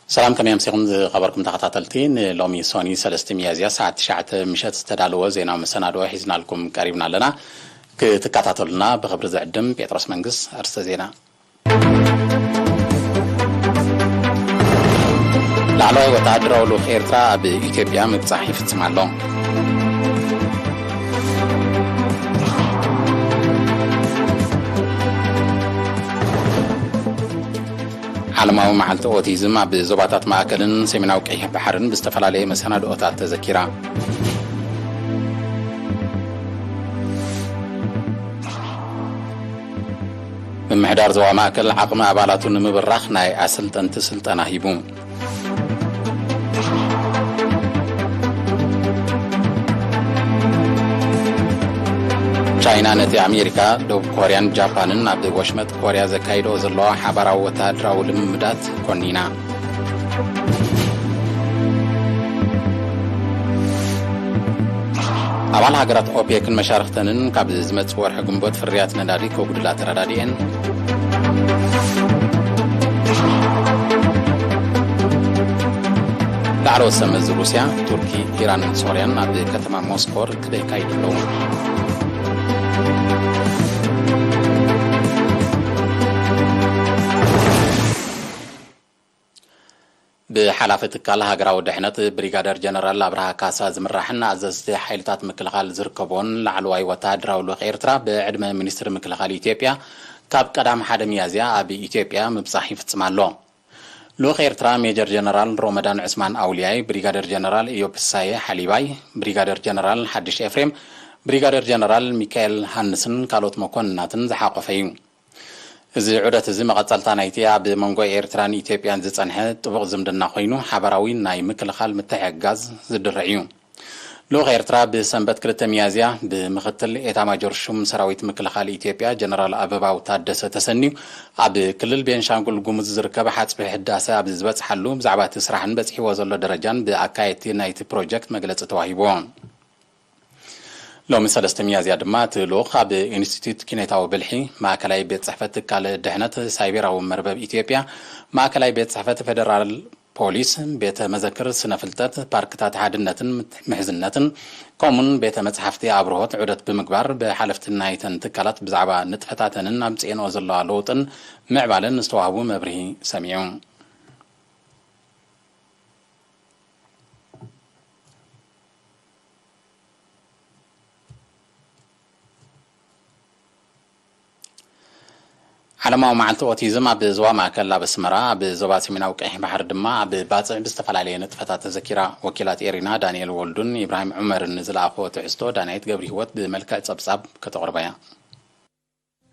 ሰላም፣ ከመይ ኣምሲኹም ዝኸበርኩም ተኸታተልቲ? ንሎሚ ሶኒ ሰለስተ ሚያዝያ ሰዓት ትሽዓተ ምሸት ዝተዳለወ ዜናዊ መሰናድኦ ሒዝናልኩም ቀሪብና ኣለና። ክትከታተሉና ብኽብሪ ዝዕድም ጴጥሮስ መንግስ። ኣርስተ ዜና። ላዕለዋይ ወተሃደራዊ ልኡኽ ኤርትራ ኣብ ኢትዮጵያ ምብጻሕ ይፍጽም ኣሎ። ዓለማዊ መዓልቲ ኦቲዝም ኣብ ዞባታት ማእከልን ሰሜናዊ ቀይሕ ባሕርን ብዝተፈላለየ መሰናድኦታት ተዘኪራ። ምምሕዳር ዞባ ማእከል ዓቕሚ ኣባላቱ ንምብራኽ ናይ ኣሰልጠንቲ ስልጠና ሂቡ። ቻይና ነቲ ኣሜሪካ፣ ደቡብ ኮርያን ጃፓንን ኣብ ወሽመጥ ኮርያ ዘካይድኦ ዘለዋ ሓባራዊ ወተሃደራዊ ልምምዳት ኮኒና። ኣባል ሃገራት ኦፔክን መሻርኽተንን ካብ ዝመጽእ ወርሒ ግንቦት ፍርያት ነዳዲ ከጉድላ ተረዳዲኤን። ላዕለዎት ሰብ መዚ ሩስያ፣ ቱርኪ፣ ኢራንን ሶርያን ኣብ ከተማ ሞስኮ ርክብ የካይዱ ኣለዉ። ብሓላፊ ትካል ሃገራዊ ድሕነት ብሪጋደር ጀነራል ኣብርሃ ካሳ ዝምራሕን ኣዘዝቲ ሓይልታት ምክልኻል ዝርከቦን ላዕለዋይ ወተሃደራዊ ልኡኽ ኤርትራ ብዕድመ ሚኒስትሪ ምክልኻል ኢትዮጵያ ካብ ቀዳም ሓደ ሚያዝያ ኣብ ኢትዮጵያ ምብጻሕ ይፍጽም ኣሎ። ልኡኽ ኤርትራ ሜጀር ጀነራል ሮመዳን ዑስማን ኣውልያይ፣ ብሪጋደር ጀነራል ኢዮብ ፍሳየ ሓሊባይ፣ ብሪጋደር ጀነራል ሓድሽ ኤፍሬም፣ ብሪጋደር ጀነራል ሚካኤል ሃንስን ካልኦት መኮንናትን ዝሓቖፈ እዩ። እዚ ዑደት እዚ መቐጸልታ ናይቲ ኣብ መንጎ ኤርትራን ኢትዮጵያን ዝጸንሐ ጥቡቕ ዝምድና ኮይኑ፣ ሓባራዊ ናይ ምክልኻል ምትሕግጋዝ ዝድርዕ እዩ። ልኡኽ ኤርትራ ብሰንበት ክልተ ሚያዝያ ብምኽትል ኤታማጆር ሹም ሰራዊት ምክልኻል ኢትዮጵያ ጀነራል ኣበባው ታደሰ ተሰንዩ ኣብ ክልል ቤንሻንጉል ጉሙዝ ዝርከብ ሓጽቢ ህዳሰ ኣብ ዝበጽሓሉ ብዛዕባ እቲ ስራሕን በጺሕዎ ዘሎ ደረጃን ብኣካየድቲ ናይቲ ፕሮጀክት መግለጺ ተዋሂብዎ። ሎሚ ሰለስተ ሚያዝያ ድማ እቲ ልኡኽ ኣብ ኢንስቲትዩት ኪነታዊ ብልሒ፣ ማእከላይ ቤት ጽሕፈት ትካል ድሕነት ሳይቤራዊ መርበብ ኢትዮጵያ፣ ማእከላይ ቤት ጽሕፈት ፌደራል ፖሊስ፣ ቤተ መዘክር ስነ ፍልጠት፣ ፓርክታት ሓድነትን ምሕዝነትን፣ ከምኡን ቤተ መጽሓፍቲ ኣብርሆት ዑደት ብምግባር ብሓለፍቲ ናይተን ትካላት ብዛዕባ ንጥፈታተንን ኣምጽኤንኦ ዘለዋ ለውጥን ምዕባለን ዝተዋህቡ መብርሂ ሰሚዑ። ዓለማዊ መዓልቲ ኦቲዝም ኣብ ዞባ ማእከል ኣብ ኣስመራ፣ ኣብ ዞባ ሰሜናዊ ቀይሕ ባሕሪ ድማ ኣብ ባጽዕ ብዝተፈላለየ ንጥፈታት ተዘኪራ። ወኪላት ኤሪና ዳንኤል ወልዱን ኢብራሂም ዑመርን ንዝለኣኽዎ ትሕዝቶ ዳናይት ገብረ ህይወት ብመልክዕ ጸብጻብ ከተቕርባ እያ።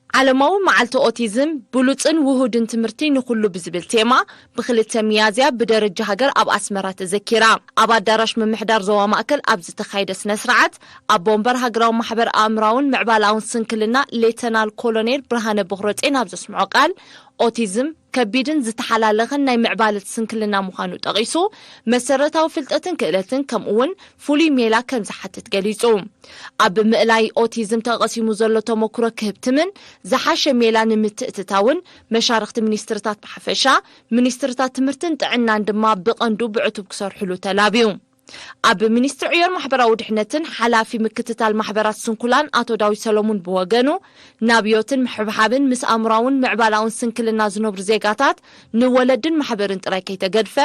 ዓለማዊ መዓልቲ ኦቲዝም፣ ብሉጽን ውሁድን ትምህርቲ ንኹሉ ብዝብል ቴማ፣ ብክልተ ሚያዝያ ብደረጃ ሃገር ኣብ ኣስመራ ተዘኪራ። ኣብ ኣዳራሽ ምምሕዳር ዞባ ማእከል ኣብ ዝተኻየደ ስነ ስርዓት፣ ኣቦ ወንበር ሃገራዊ ማሕበር ኣእምራውን ምዕባላውን ስንክልና ሌተናል ኮሎኔል ብርሃነ ቦኽረጼን ኣብ ዘስምዖ ቃል፣ ኦቲዝም ከቢድን ዝተሓላለኸን ናይ ምዕባለት ስንክልና ምዃኑ ጠቒሱ፣ መሰረታዊ ፍልጠትን ክእለትን ከምኡ እውን ፍሉይ ሜላ ከም ዝሓትት ገሊጹ። ኣብ ምእላይ ኦቲዝም ተቐሲሙ ዘሎ ተመክሮ ክህብትምን ዝሓሸ ሜላ ንምትእትታውን መሻርኽቲ ሚኒስትርታት ብሓፈሻ፣ ሚኒስትርታት ትምህርትን ጥዕናን ድማ ብቐንዱ ብዕቱብ ክሰርሕሉ ተላብዩ። ኣብ ሚኒስትሪ ዕዮን ማሕበራዊ ድሕነትን ሓላፊ ምክትታል ማሕበራት ስንኩላን ኣቶ ዳዊት ሰሎሙን ብወገኑ፣ ናብዮትን ምሕብሓብን ምስ ኣእምራውን ምዕባላውን ስንክልና ዝነብሩ ዜጋታት ንወለድን ማሕበርን ጥራይ ከይተገድፈ፣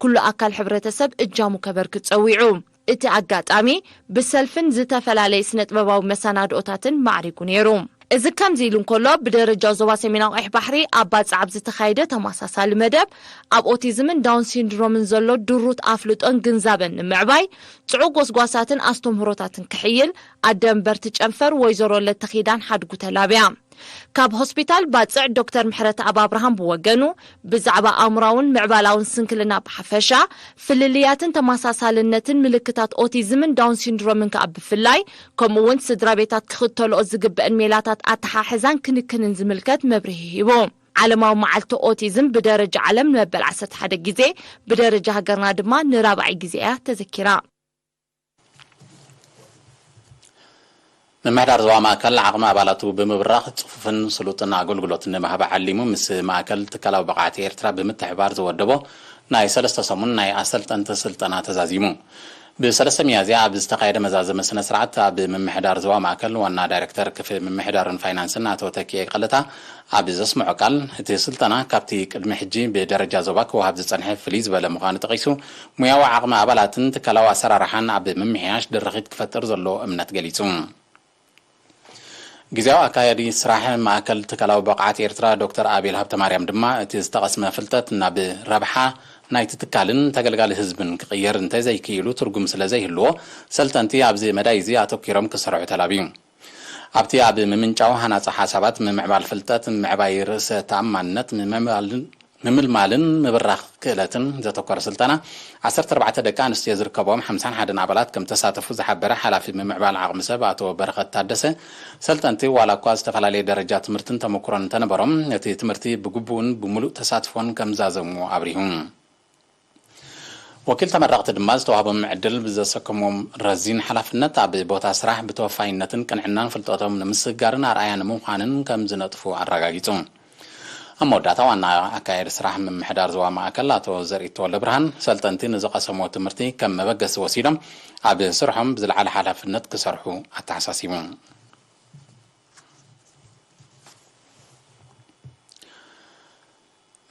ኩሉ ኣካል ሕብረተሰብ እጃሙ ከበርክት ጸዊዑ። እቲ ኣጋጣሚ ብሰልፍን ዝተፈላለየ ስነ-ጥበባዊ መሰናድኦታትን ማዕሪጉ ነይሩ። እዚ ከምዚ ኢሉ እንከሎ፣ ብደረጃ ዞባ ሰሜናዊ ቀይሕ ባሕሪ ኣብ ባጽዕ ኣብ ዝተኻየደ ተመሳሳሊ መደብ፣ ኣብ ኦቲዝምን ዳውን ሲንድሮምን ዘሎ ድሩት ኣፍልጦን ግንዛበን ንምዕባይ፣ ጽዑቕ ጎስጓሳትን ኣስተምህሮታትን ክሕይል፣ ኣደ እምበርቲ ጨንፈር ወይዘሮ ለተኺዳን ሓድጉ ተላብያ። ካብ ሆስፒታል ባጽዕ ዶክተር ምሕረተኣብ ኣብርሃም ብወገኑ፣ ብዛዕባ ኣእምራውን ምዕባላውን ስንክልና ብሓፈሻ፣ ፍልልያትን ተመሳሳልነትን ምልክታት ኦቲዝምን ዳውን ሲንድሮምን ከኣ ብፍላይ፣ ከምኡ እውን ስድራ ቤታት ክኽተልኦ ዝግበአን ሜላታት ኣተሓሕዛን ክንክንን ዝምልከት መብርሂ ሂቡ። ዓለማዊ መዓልቲ ኦቲዝም ብደረጃ ዓለም ንመበል ዓሰርተ ሓደ ግዜ፣ ብደረጃ ሃገርና ድማ ንራብዓይ ግዜ እያ ተዘኪራ። ምምሕዳር ዞባ ማእከል ዓቕሚ ኣባላቱ ብምብራኽ ጽፉፍን ስሉጥን ኣገልግሎት ንምሃብ ዓሊሙ ምስ ማእከል ትካላዊ ብቕዓት ኤርትራ ብምትሕብባር ዝወደቦ ናይ ሰለስተ ሰሙን ናይ ኣሰልጠንቲ ስልጠና ተዛዚሙ። ብ3 ሚያዝያ ኣብ ዝተኻየደ መዛዘሚ ስነ ስርዓት፣ ኣብ ምምሕዳር ዞባ ማእከል ዋና ዳይረክተር ክፍሊ ምምሕዳርን ፋይናንስን ኣቶ ተኪኤ ቀለታ ኣብ ዘስምዖ ቃል፣ እቲ ስልጠና ካብቲ ቅድሚ ሕጂ ብደረጃ ዞባ ክወሃብ ዝጸንሐ ፍልይ ዝበለ ምዃኑ ጠቒሱ፣ ሙያዊ ዓቕሚ ኣባላትን ትካላዊ ኣሰራርሓን ኣብ ምምሕያሽ ድርኺት ክፈጥር ዘለዎ እምነት ገሊጹ። ግዜያዊ ኣካያዲ ስራሕ ማእከል ትካላዊ ብቕዓት ኤርትራ ዶክተር ኣቤል ሃብተማርያም ድማ፣ እቲ ዝተቐስመ ፍልጠት ናብ ረብሓ ናይቲ ትካልን ተገልጋሊ ህዝብን ክቕየር እንተዘይክኢሉ፣ ትርጉም ስለ ዘይህልዎ፣ ሰልጠንቲ ኣብዚ መዳይ እዚ ኣተኲሮም ክሰርሑ ተላብዩ። ኣብቲ ኣብ ምምንጫው ሃናጺ ሓሳባት፣ ምምዕባል ፍልጠት፣ ምዕባይ ርእሰ ተኣማንነት፣ ምምዕባልን ምምልማልን ምብራኽ ክእለትን ዘተኮረ ስልጠና፣ ዓሰርተ ኣርባዕተ ደቂ ኣንስትዮ ዝርከብኦም ሓምሳን ሓደን ኣባላት ከም ተሳተፉ ዝሓበረ ሓላፊ ምምዕባል ዓቕሚ ሰብ ኣቶ በረኸት ታደሰ፣ ሰልጠንቲ ዋላ እኳ ዝተፈላለየ ደረጃ ትምህርትን ተመኩሮን እንተነበሮም፣ ነቲ ትምህርቲ ብግቡእን ብምሉእ ተሳትፎን ከም ዛዘምዎ ኣብሪሁ። ወኪል ተመረቕቲ ድማ ዝተዋህቦም ዕድል ብዘሰከሞም ረዚን ሓላፍነት ኣብ ቦታ ስራሕ ብተወፋይነትን ቅንዕናን ፍልጠቶም ንምስግጋርን ኣርኣያ ንምዃንን ከም ዝነጥፉ ኣረጋጊጹ። ኣብ መወዳእታ ዋና ኣካያዲ ስራሕ ምምሕዳር ዞባ ማእከል ኣቶ ዘርኢት ተወልደ ብርሃን፣ ሰልጠንቲ ንዝቐሰምዎ ትምህርቲ ከም መበገሲ ወሲዶም ኣብ ስርሖም ብዝለዓለ ሓላፍነት ክሰርሑ ኣተሓሳሲቡ።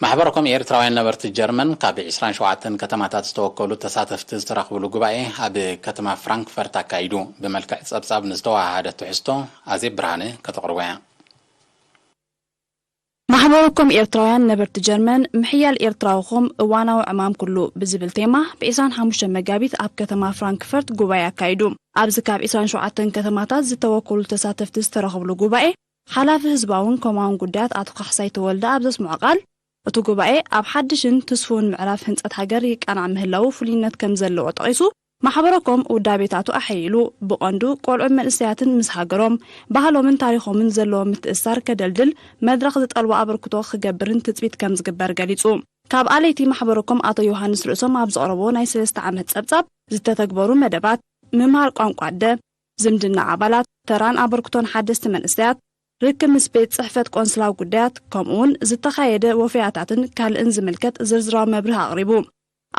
ማሕበረኮም ኤርትራውያን ነበርቲ ጀርመን ካብ ዕስራን ሸውዓተን ከተማታት ዝተወከሉ ተሳተፍቲ ዝተረኽብሉ ጉባኤ ኣብ ከተማ ፍራንክፈርት ኣካይዱ። ብመልክዕ ጸብጻብ ንዝተወሃሃደ ትሕዝቶ ኣዜብ ብርሃነ ከተቕርቦ እያ። ማሕበረኮም ኤርትራውያን ነበርቲ ጀርመን፣ ምሕያል ኤርትራውኹም እዋናዊ ዕማም ኩሉ ብዝብል ቴማ፣ ብ ዕስራን ሓሙሽተን መጋቢት ኣብ ከተማ ፍራንክፈርት ጉባኤ ኣካይዱ። ኣብዚ ካብ ዕስራን ሸውዓተን ከተማታት ዝተወከሉ ተሳተፍቲ ዝተረኽብሉ ጉባኤ፣ ሓላፊ ህዝባውን ኮማውን ጉዳያት ኣቶ ካሕሳይ ተወልደ ኣብ ዘስምዖ ቃል፣ እቲ ጉባኤ ኣብ ሓድሽን ትስፉውን ምዕራፍ ህንጸት ሃገር ይቃናዕ ምህላዉ ፍሉይነት ከም ዘለዎ ጠቒሱ፣ ማሕበረኮም ውዳቤታቱ ኣሐይሉ፣ ብቐንዱ ቆልዑን መንእሰያትን ምስ ሃገሮም፣ ባህሎምን ታሪኾምን ዘለዎም ምትእስሳር ከደልድል መድረኽ ዝጠልቦ ኣበርክቶ ክገብርን ትጽቢት ከም ዝግበር ገሊጹ። ካብ ኣለይቲ ማሕበረኮም ኣቶ ዮሃንስ ርእሶም ኣብ ዘቕረቦ ናይ ሰለስተ ዓመት ጸብጻብ ዝተተግበሩ መደባት፣ ምምሃር ቋንቋ ኣደ፣ ዝምድና ኣባላት፣ ተራን ኣበርክቶን ሓደስቲ መንእሰያት፣ ርክብ ምስ ቤት ጽሕፈት ቆንስላዊ ጉዳያት፣ ከምኡውን ዝተኻየደ ወፈያታትን ካልእን ዝምልከት ዝርዝራዊ መብርሂ ኣቕሪቡ።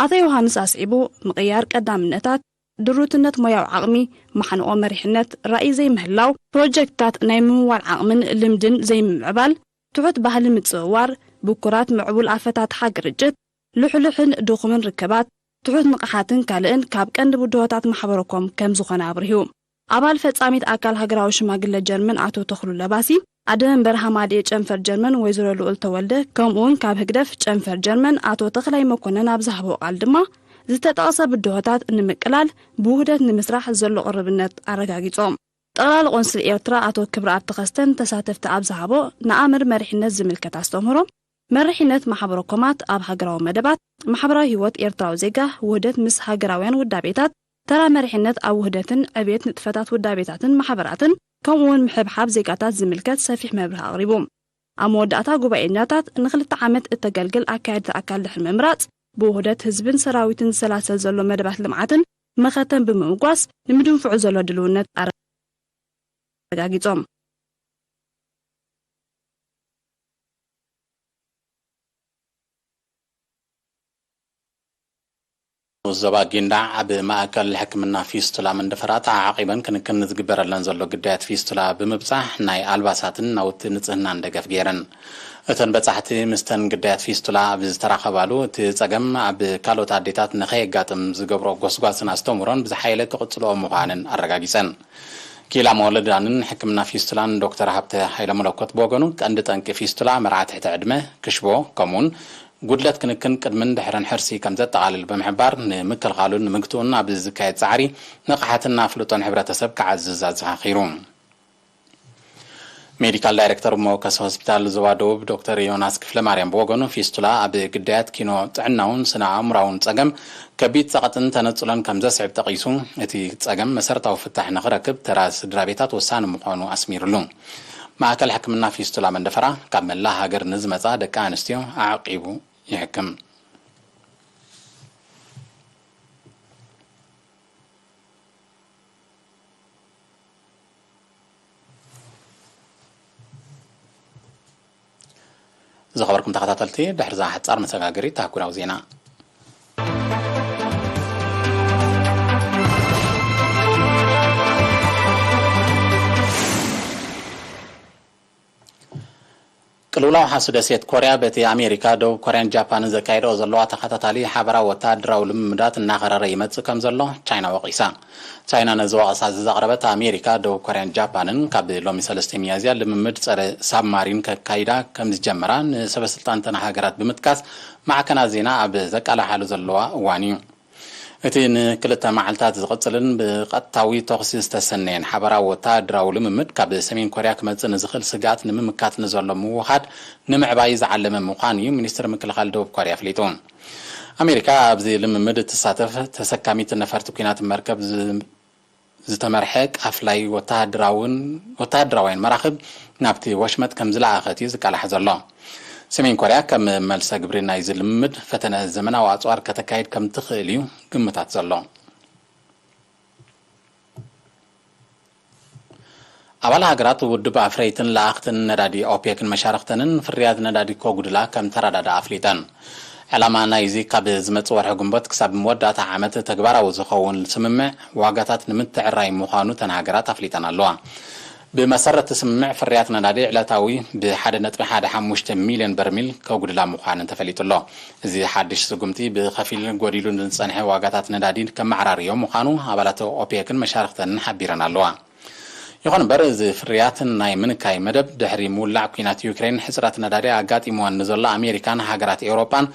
ኣቶ ዮሃንስ ኣስዒቡ፣ ምቕያር ቀዳምነታት፣ ድሩትነት ሞያዊ ዓቕሚ፣ ማሕንቖ መሪሕነት፣ ራእይ ዘይምህላው፣ ፕሮጀክትታት ናይ ምምዋል ዓቕምን ልምድን ዘይምምዕባል፣ ትሑት ባህሊ ምጽውዋር፣ ብኩራት ምዕቡል ኣፈታትሓ ግርጭት፣ ልሕሉሕን ድኹምን ርክባት፣ ትሑት ንቕሓትን ካልእን ካብ ቀንዲ ብድሆታት ማሕበረኮም ከም ዝኾነ ኣብሪሁ። ኣባል ፈጻሚት ኣካል ሃገራዊ ሽማግለ ጀርመን ኣቶ ተኽሉ ለባሲ፣ ኣደ መንበር ሃማድኤ ጨንፈር ጀርመን ወይዘሮ ልኡል ተወልደ፣ ከምኡውን ካብ ህግደፍ ጨንፈር ጀርመን ኣቶ ተኽላይ መኮነን ኣብ ዝሃቦ ቃል ድማ፣ ዝተጠቕሰ ብድሆታት ንምቅላል ብውህደት ንምስራሕ ዘሎ ቅርብነት ኣረጋጊጾም። ጠቕላሊ ቆንስል ኤርትራ ኣቶ ክብረኣብ ተኸስተን ተሳተፍቲ ኣብ ዝሃቦ ንኣምር መሪሕነት ዝምልከት ኣስተምህሮ፣ መሪሕነት ማሕበረ ኮማት ኣብ ሃገራዊ መደባት፣ ማሕበራዊ ህይወት ኤርትራዊ ዜጋ፣ ውህደት ምስ ሃገራውያን ውዳቤታት፣ ተራ መሪሕነት ኣብ ውህደትን ዕብየት ንጥፈታት ውዳቤታትን ማሕበራትን፣ ከምኡውን ምሕብሓብ ዜጋታት ዝምልከት ሰፊሕ መብርሂ ኣቕሪቡ። ኣብ መወዳእታ ጉባኤኛታት ንክልተ ዓመት እተገልግል ኣካየድቲ ኣካል ድሕሪ ምምራጽ፣ ብውህደት ህዝብን ሰራዊትን ዝሰላሰል ዘሎ መደባት ልምዓትን መኸተን ብምምጓስ ንምድንፍዑ ዘሎ ድልውነት ኣረጋጊጾም። ዞባ ጊንዳዕ ኣብ ማእከል ሕክምና ፊስቱላ መንደፈራ ተዓቒበን ክንክን ዝግበረለን ዘሎ ግዳያት ፊስቱላ ብምብጻሕ ናይ ኣልባሳትን ናውቲ ንጽህናን ደገፍ ገይረን። እተን በጻሕቲ ምስተን ግዳያት ፊስቱላ ኣብ ዝተራኸባሉ እቲ ጸገም ኣብ ካልኦት ኣዴታት ንኸየጋጥም ዝገብሮ ጎስጓስን ኣስተምህሮን ብዝሓየለ ክቕጽልኦ ምዃነን ኣረጋጊጸን። ኪኢላ መወለዳንን ሕክምና ፊስቱላን ዶክተር ሃብተ ሃይለ መለኮት ብወገኑ፣ ቀንዲ ጠንቂ ፊስቱላ መርዓ ትሕቲ ዕድመ፣ ክሽቦ፣ ከምኡውን ጉድለት ክንክን ቅድምን ድሕርን ሕርሲ ከም ዘጠቓልል ብምሕባር፣ ንምክልኻሉን ንምግትኡን ኣብ ዝካየድ ጻዕሪ ንቕሓትን ኣፍልጦን ሕብረተሰብ ክዓዝዝ ኣዘኻኺሩ። ሜዲካል ዳይሬክተር መወከሲ ሆስፒታል ዞባ ደቡብ ዶክተር ዮናስ ክፍለ ማርያም ብወገኑ፣ ፊስቱላ ኣብ ግዳያት ኪኖ ጥዕናውን ስነ ኣእምራውን ጸገም ከቢድ ጸቕጥን ተነጽሎን ከም ዘስዕብ ጠቒሱ፣ እቲ ጸገም መሰረታዊ ፍታሕ ንኽረክብ ተራ ስድራ ቤታት ወሳኒ ምዃኑ ኣስሚሩሉ። ማእከል ሕክምና ፊስቱላ መንደፈራ ካብ መላእ ሃገር ንዝመጻ ደቂ ኣንስትዮ ኣዕቂቡ ይሕክም። ዝኸበርኩም ተኸታተልቲ፣ ድሕሪ እዛ ሓጻር መሰጋገሪት ኣህጉራዊ ዜና፣ ቅልውላው ሓሱ ደሴት ኮርያ በቲ ኣሜሪካ፣ ደቡብ ኮርያን ጃፓንን ዘካየደኦ ዘለዋ ተኸታታሊ ሓበራዊ ወታደራዊ ልምምዳት እናኸረረ ይመጽእ ከም ዘሎ ቻይና ወቒሳ። ቻይና ነዚ ወቐሳ እዚ ዘቕረበት፣ ኣሜሪካ፣ ደቡብ ኮርያን ጃፓንን ካብ ሎሚ ሰለስተ ሚያዝያ ልምምድ ጸረ ሳብማሪን ከካይዳ ከም ዝጀመራ ንሰበ ስልጣን እተን ሃገራት ብምጥቃስ፣ ማዕከናት ዜና ኣብ ዘቃላሓሉ ዘለዋ እዋን እዩ። እቲ ንክልተ መዓልታት ዝቕጽልን ብቐጥታዊ ተኹሲ ዝተሰነየን ሓበራዊ ወታደራዊ ልምምድ፣ ካብ ሰሜን ኮርያ ክመጽእ ንዝኽእል ስግኣት ንምምካት ንዘሎ ምውኻድ ንምዕባይ ዝዓለመ ምዃኑ እዩ ሚኒስትር ምክልኻል ደቡብ ኮርያ ኣፍሊጡ። ኣሜሪካ ኣብዚ ልምምድ እትሳተፍ ተሰካሚት ነፈርቲ ኲናት መርከብ ዝ-፣ ዝተመርሐ ቃፍላይ ወተሃደራውን-፣ ወተሃደራውያን መራኽብ ናብቲ ወሽመጥ ከም ዝለኣኸት እዩ ዝቃላሕ ዘሎ። ሰሜን ኮርያ ከም መልሰ ግብሪ ናይዚ ልምምድ ፈተነ ዘመናዊ ኣጽዋር ከተካይድ ከም ትኽእል እዩ ግምታት ዘሎ። ኣባል ሃገራት ውድብ ኣፍረይትን ለኣኽትን ነዳዲ ኦፔክን መሻርኽተንን ፍርያት ነዳዲ ኮጉድላ ከም ተረዳዳ ኣፍሊጠን። ዕላማ ናይዚ ካብ ዝመጽእ ወርሒ ግንቦት ክሳብ መወዳእታ ዓመት ተግባራዊ ዝኸውን ስምምዕ ዋጋታት ንምትዕራይ ምዃኑ እተን ሃገራት ኣፍሊጠን ኣለዋ። ብመሰረት እቲ ስምምዕ ፍርያት ነዳዲ ዕለታዊ ብ ሓደ ነጥቢ ሓደ ሓሙሽተ ሚልዮን በርሚል ከጉድላ ምዃነን ተፈሊጡ ኣሎ። እዚ ሓድሽ ስጉምቲ ብኸፊል ጎዲሉ ንዝጸንሐ ዋጋታት ነዳዲ ከመዓራርዮ ምዃኑ ኣባላት ኦፔክን መሻርኽተንን ሓቢረን ኣለዋ። ይኹን እምበር፣ እዚ ፍርያት ናይ ምንካይ መደብ ድሕሪ ምውላዕ ኲናት ዩክሬን ሕጽረት ነዳዲ ኣጋጢምወን ንዘሎ ኣሜሪካን ሃገራት ኤውሮጳን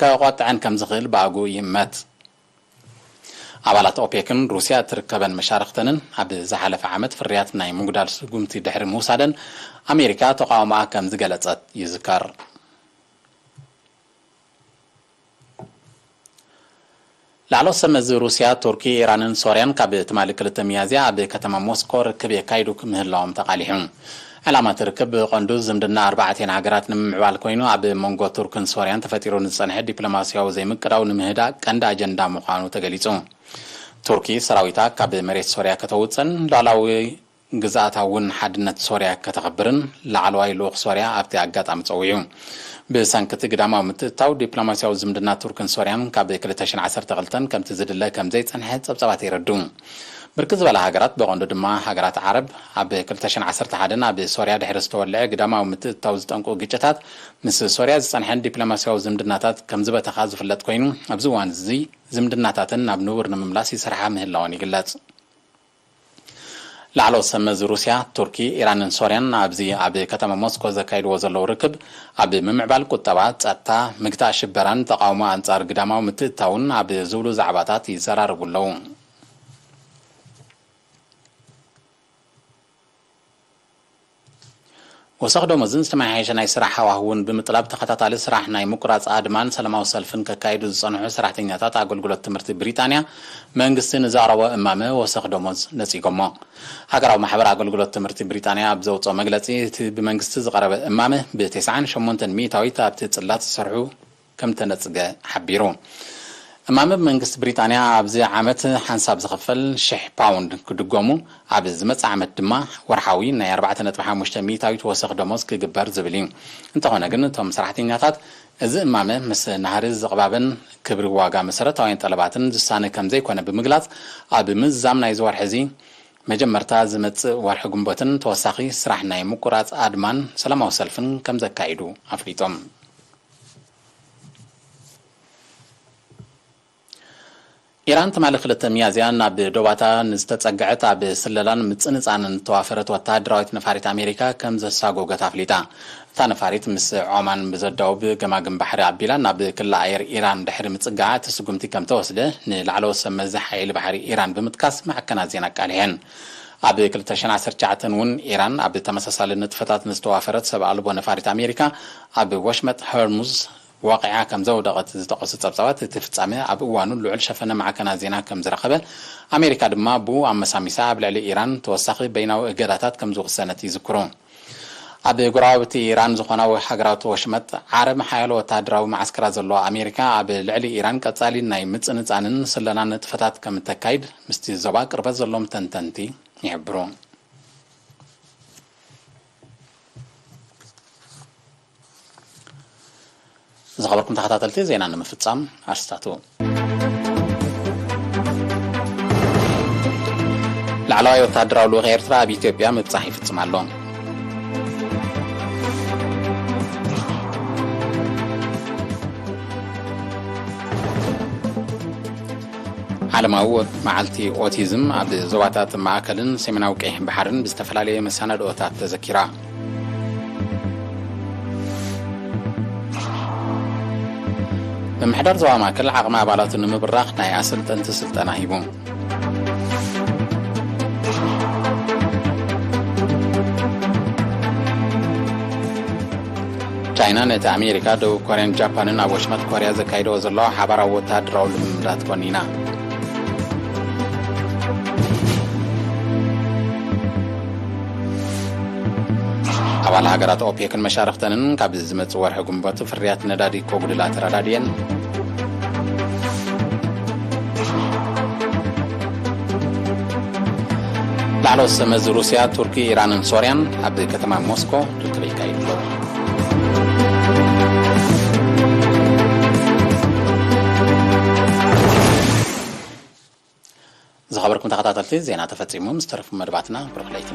ከቖጥዐን ከም ዝኽእል ብኣግኡ ይእመት። ኣባላት ኦፔክን ሩስያ እትርከበን መሻርኽተንን ኣብ ዝሓለፈ ዓመት ፍርያት ናይ ምጉዳል ስጉምቲ ድሕሪ ምውሳደን ኣሜሪካ ተቓውሞኣ ከም ዝገለጸት ይዝከር። ላዕለዎት ሰብ መዚ ሩስያ፣ ቱርኪ፣ ኢራንን ሶርያን ካብ ትማሊ ክልተ ሚያዝያ ኣብ ከተማ ሞስኮ ርክብ የካይዱ ምህላዎም ተቓሊሑ። ዕላማ እቲ ርክብ ብቐንዱ ዝምድና ኣርባዕቴን ሃገራት ንምምዕባል ኮይኑ፣ ኣብ መንጎ ቱርክን ሶርያን ተፈጢሩ ንዝጸንሐ ዲፕሎማስያዊ ዘይምቅዳው ንምህዳእ ቀንዲ ኣጀንዳ ምዃኑ ተገሊጹ። ቱርኪ ሰራዊታ ካብ መሬት ሶርያ ከተውጽእን ሉዓላዊ ግዝኣታውን ሓድነት ሶርያ ከተኽብርን ላዕለዋይ ልኡኽ ሶርያ ኣብቲ ኣጋጣሚ ጸዊዑ። ብሰንኪ እቲ ግዳማዊ ምትእትታው ዲፕሎማስያዊ ዝምድና ቱርክን ሶርያን ካብ ክልተ ሽሕን ዓሰርተ ክልተን ከምቲ ዝድለ ከም ዘይጸንሐ ጸብጻባት የረድኡ። ብርክት ዝበላ ሃገራት፣ ብቐንዱ ድማ ሃገራት ዓረብ፣ ኣብ ክልተ ሽሕን ዓሰርተ ሓደን ኣብ ሶርያ ድሕሪ ዝተወልዐ ግዳማዊ ምትእትታው ዝጠንቁ ግጭታት ምስ ሶርያ ዝጸንሐን ዲፕሎማስያዊ ዝምድናታት ከም ዝበተኻ ዝፍለጥ ኮይኑ፣ ኣብዚ እዋን እዚ ዝምድናታተን ናብ ንቡር ንምምላስ ይሰርሓ ምህላወን ይግለጽ። ላዕለዎት ሰብ መዚ ሩስያ፣ ቱርኪ፣ ኢራንን ሶርያን ኣብዚ ኣብ ከተማ ሞስኮ ዘካይድዎ ዘለዉ ርክብ፣ ኣብ ምምዕባል ቁጠባ፣ ጸጥታ፣ ምግታእ ሽበራን ተቓውሞ ኣንጻር ግዳማዊ ምትእትታውን ኣብ ዝብሉ ዛዕባታት ይዘራረቡ ኣለዉ። ወሰኽ ደሞዝን ዝተመሓየሸ ናይ ስራሕ ሃዋህውን ብምጥላብ፣ ተኸታታሊ ስራሕ ናይ ምቁራጽ ኣድማን ሰላማዊ ሰልፍን ከካይዱ ዝጸንሑ ሰራሕተኛታት ኣገልግሎት ትምህርቲ ብሪጣንያ፣ መንግስቲ ንዘቕረቦ እማመ ወሰኽ ደሞዝ ነጺጎሞ። ሃገራዊ ማሕበር ኣገልግሎት ትምህርቲ ብሪጣንያ ኣብ ዘውጽኦ መግለጺ፣ እቲ ብመንግስቲ ዝቐረበ እማመ ብ ተስዓን ሸሞንተን ሚእታዊት ኣብቲ ጽላት ዝሰርሑ ከም ተነጽገ ሓቢሩ። እማመ መንግስቲ ብሪጣንያ ኣብዚ ዓመት ሓንሳብ ዝኽፈል ሽሕ ፓውንድ ክድገሙ፣ ኣብ ዝመጽእ ዓመት ድማ ወርሓዊ ናይ ኣርባዕተ ነጥቢ ሓሙሽተ ሚእታዊት ወሰኽ ደሞዝ ክግበር ዝብል እዩ። እንተኾነ ግን፣ እቶም ሰራሕተኛታት፣ እዚ እማመ ምስ ናህሪ ዝቕባበን ክብሪ ዋጋ መሰረታውያን ጠለባትን ዝሳነ ከም ዘይኮነ ብምግላጽ፣ ኣብ ምዝዛም ናይዚ ወርሒ እዚ መጀመርታ ዝመጽእ ወርሒ ግንቦትን ተወሳኺ ስራሕ ናይ ምቁራጽ ኣድማን ሰላማዊ ሰልፍን ከም ዘካይዱ ኣፍሊጦም። ኢራን ትማሊ ክልተ ሚያዝያ ናብ ዶባታ ንዝተጸግዐት፣ ኣብ ስለላን ምጽንጻንን እተዋፈረት ወተሃደራዊት ነፋሪት ኣሜሪካ ከም ዘሳጎገት ኣፍሊጣ። እታ ነፋሪት ምስ ዖማን ብዘዳውብ ገማግም ባሕሪ ኣቢላ ናብ ክሊ ኣየር ኢራን ድሕሪ ምጽጋዓ፣ እቲ ስጉምቲ ከም ተወስደ ንላዕለዎት ሰብ መዚ ሓይሊ ባሕሪ ኢራን ብምጥቃስ ማዕከናት ዜና ኣቃሊሐን። ኣብ ክልተ ሽሕን ዓሰርተ ትሽዓተን እውን ኢራን ኣብ ተመሳሳሊ ንጥፈታት ንዝተዋፈረት ሰብ ኣልቦ ነፋሪት ኣሜሪካ ኣብ ወሽመጥ ሆርሙዝ ወቒዓ ከም ዘውደቐት ዝጠቐሱ ጸብጻባት፣ እቲ ፍጻመ ኣብ እዋኑ ልዑል ሸፈነ ማዕከናት ዜና ከም ዝረኸበ፣ ኣሜሪካ ድማ ብኡ ኣመሳሚሳ ኣብ ልዕሊ ኢራን ተወሳኺ በይናዊ እገዳታት ከም ዝውሰነት ይዝክሩ። ኣብ ጎረባብቲ ኢራን ዝኾና ሃገራት ወሽመጥ ዓረብ ሓያሎ ወተሃደራዊ መዓስከራት ዘለዋ ኣሜሪካ፣ ኣብ ልዕሊ ኢራን ቀጻሊ ናይ ምጽንጻንን ስለላን ንጥፈታት ከም እተካይድ ምስቲ ዞባ ቅርበት ዘለዎም ተንተንቲ ይሕብሩ። ዝኸበርኩም ተኸታተልቲ፣ ዜና ንምፍጻም ኣርስታቱ። ላዕለዋይ ወተሃደራዊ ልኡኽ ኤርትራ ኣብ ኢትዮጵያ ምብጻሕ ይፍጽም ኣሎ። ዓለማዊ መዓልቲ ኦቲዝም ኣብ ዞባታት ማእከልን ሰሜናዊ ቀይሕ ባሕርን ብዝተፈላለየ መሰናድኦታት ተዘኪራ። ምምሕዳር ዞባ ማእከል ዓቕሚ ኣባላቱ ንምብራኽ ናይ ኣሰልጠንቲ ስልጠና ሂቡ። ቻይና ነቲ ኣሜሪካ፣ ደቡብ ኮርያን ጃፓንን ኣብ ወሽመጥ ኮርያ ዘካይድዎ ዘለዋ ሓባራዊ ወተሃደራዊ ልምምዳት ኮኒና። ኣባል ሃገራት ኦፔክን መሻርኽተንን ካብ ዝመጽእ ወርሒ ግንቦት ፍርያት ነዳዲ ከጉድላ ተረዳድየን። ላዕለዎት ሰመዚ ሩስያ፣ ቱርኪ፣ ኢራንን ሶርያን ኣብ ከተማ ሞስኮ ርክብ ይካየዱ ኣለዉ። ዝኸበርኩም ተኸታተልቲ፣ ዜና ተፈጺሙ። ምስ ተረፉ መደባትና ብሩኽ ለይቲ።